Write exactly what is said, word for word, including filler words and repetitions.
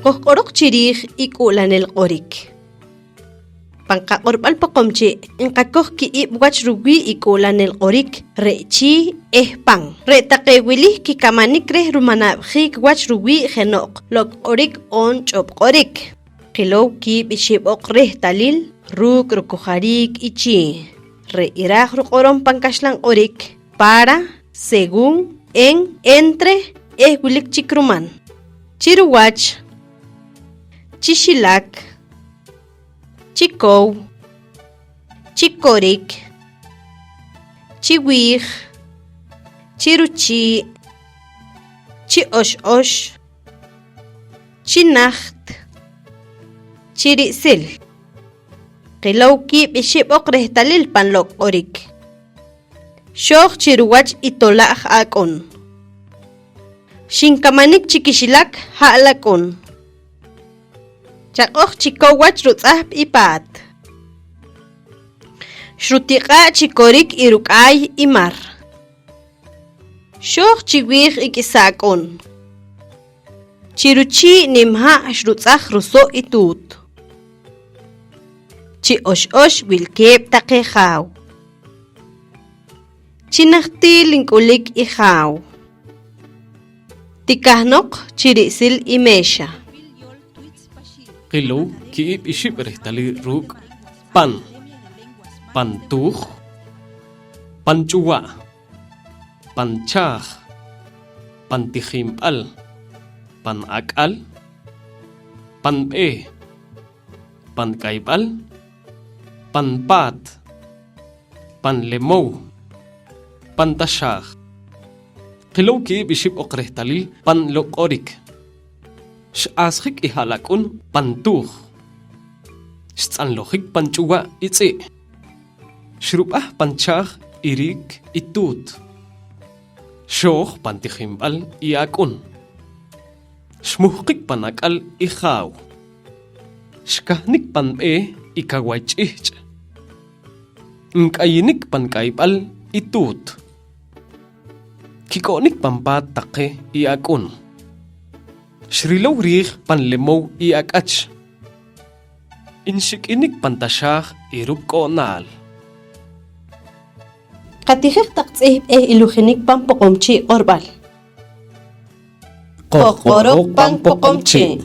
Qojq'oroq chi riij i k'u'lanel q'orik. Pan qaq'orb'al Poqomchi' nqakoj ki'ib' wach ruwii' i k'u'lanel q'orik re' chii eh pan. Re' taqe wili kikamanik reh rumanab'jiik wach ruwii' jeno'q lok' q'orik oon ch'ob' q'orik. Qilow kiib' ixib' oq rehtalil ruuk' rukojariik i chii. Re' iraaj ruq'orom pan kaxlan q'orik para, según, en, entre eh wilik chik ruman. Chi ruwach, chi xilak, chi kow, chi korik, chi wiij, chi ruchii', chi ox'ox, chi najt, chi ri'sil. Qilow kiib' ixib' oq rehtalil pan lok' q'orik. Xooj chi ruwach i tola'j ak'un. Xinkamanik chi kixilak ha'lak'un. Chaq'oj chi kow wach rutz'ahp i paat. Xrutiq'aa' chi korik i ruk'aay i mar. Xooj chi wiij i k'isa ak'un. Chi ruchii' nim ha' xrutz'aj ruso' i tuut. Chi ox'ox wilkeeb' taqe jaaw. Chi najtiil nk'ulik i jaaw. Tikahnoq chi ri'sil i meexa. Qilow ki'ib' ixib' rehtalil ruuk' pan, pan tuuj, pan ch'uwa', pan chaaj, pan tijinb'al, pan ak'al, pan b'eeh, pan k'ayb'al, pan paat, pan lemow, pan taxaaj. Qilow ki'ib' ixib' oq rehtalil pan lok' q'orik. Xq'ahsjik i ha'lak'un pan tuuj. Xtz'anlojik pan ch'uwa' i tz'i'. Xrub'ah pan chaaj i riik i tuut. Xooj pan tijinb'al i ak'un. Xmuhqik pan ak'al i jaaw. Xkahnik pan b'eeh i kaway ch'ihch'. Nk'ayinik pan k'ayb'al i tuut. Kik'o'nik pan paat taqe i ak'un. Xrilow riij pan lemow i ak'ach. Nxik'inik pan taxaaj i ruk'o'naal. Qatijej taq tz'ihb' eh ilujinik pan Poqomchi' q'orb'al. Qojq'oroq pan Poqomchi'.